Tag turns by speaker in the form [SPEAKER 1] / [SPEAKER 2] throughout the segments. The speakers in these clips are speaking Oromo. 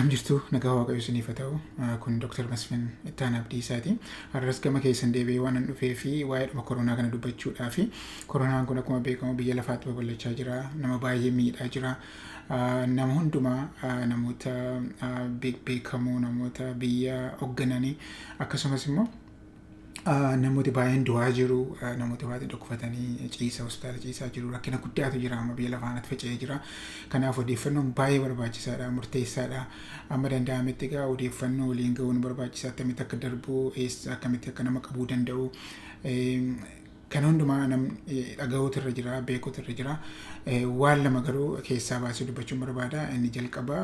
[SPEAKER 1] Akkam jirtu? Nagaa Waaqayyo isiniif haa ta'u. Kun Dr. Masfin Ittaanaa Abdiisaati. Har'as gama keessan deebi'ee waan an dhufee fi waa'ee dhuma koronaa kana dubbachuudhaa fi koronaan kun akkuma beekamu biyya lafaatti babal'achaa jira. Nama baay'ee miidhaa jira. Nama hundumaa, namoota beekamoo, namoota biyya hooggananii, akkasumas immoo namooti baay'een du'aa jiru, namooti baay'een dhukkufatanii ciisa hospitaala ciisaa jiru. Rakkina guddaatu jira, amma biyya lafaanatti faca'ee jira. Kanaaf odeeffannoon baay'ee barbaachisaadha, murteessaadha. Amma danda'ametti egaa odeeffannoo waliin ga'uun barbaachisaa, akkamitti akka darbu, eessa, akkamitti akka nama qabuu danda'u, kan hundumaa nam dhaga'uutu irra jira, beekuutu irra jira. Waan lama garuu keessaa baasee dubbachuun barbaada. Inni jalqabaa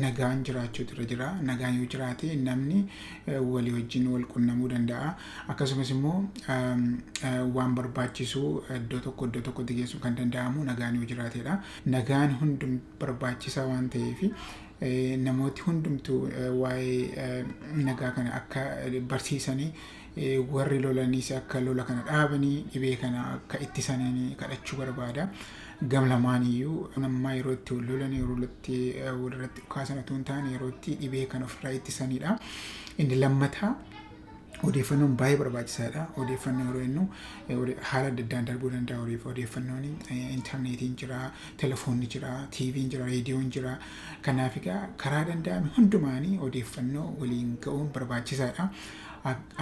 [SPEAKER 1] nagaan jiraachuutu irra jira. Nagaan yoo jiraate namni walii wajjin wal qunnamuu danda'a. Akkasumas immoo waan barbaachisu iddoo tokko iddoo tokkotti geessuun kan danda'amu nagaan yoo jiraatedha. Nagaan hundum barbaachisaa waan ta'eef namooti hundumtuu waa'ee nagaa kana akka barsiisanii, warri lolanis akka lola kana dhaabanii dhibee kana akka ittisanii kadhachuu barbaada. Gam lamaan iyyuu ammaa yeroo itti wal lolan, yeroo itti walirratti dhukaasan otoo hin taane, yeroo itti dhibee kana ofirraa ittisanidha. Inni lammataa odeeffannoon baay'ee barbaachisaadha. Odeeffannoo yeroo jennu haala adda addaan darbuu danda'a. Odeeffannoon intarneetiin jira, telefoonni jira, TV'n jira, reediyoon jira. Kanaaf egaa karaa danda'ame hundumaanii odeeffannoo waliin ga'uun barbaachisaadha.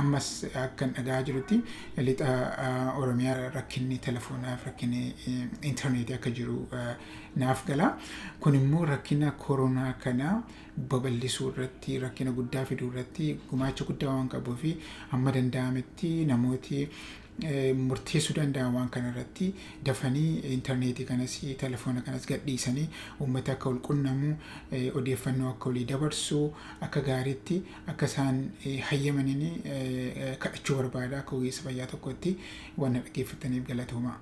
[SPEAKER 1] Ammas akkan dhagaa jirutti lixa Oromiyaa rakkinni telefoonaaf rakkinni intarneetii akka jiru naaf gala. Kun immoo rakkina koronaa kana babal'isuu irratti, rakkina guddaa fiduu irratti gumaacha guddaa waan qabuu fi hamma danda'ametti namooti murteessuu danda'an waan kana irratti dafanii intarneetii kanas telefoona kanas gadhiisanii uummata akka wal qunnamu, odeeffannoo akka walii dabarsu akka gaariitti akka isaan hayyamaniin kadhachuu barbaada akka ogeessa fayyaa tokkotti. Waan na dhaggeeffataniif galatooma.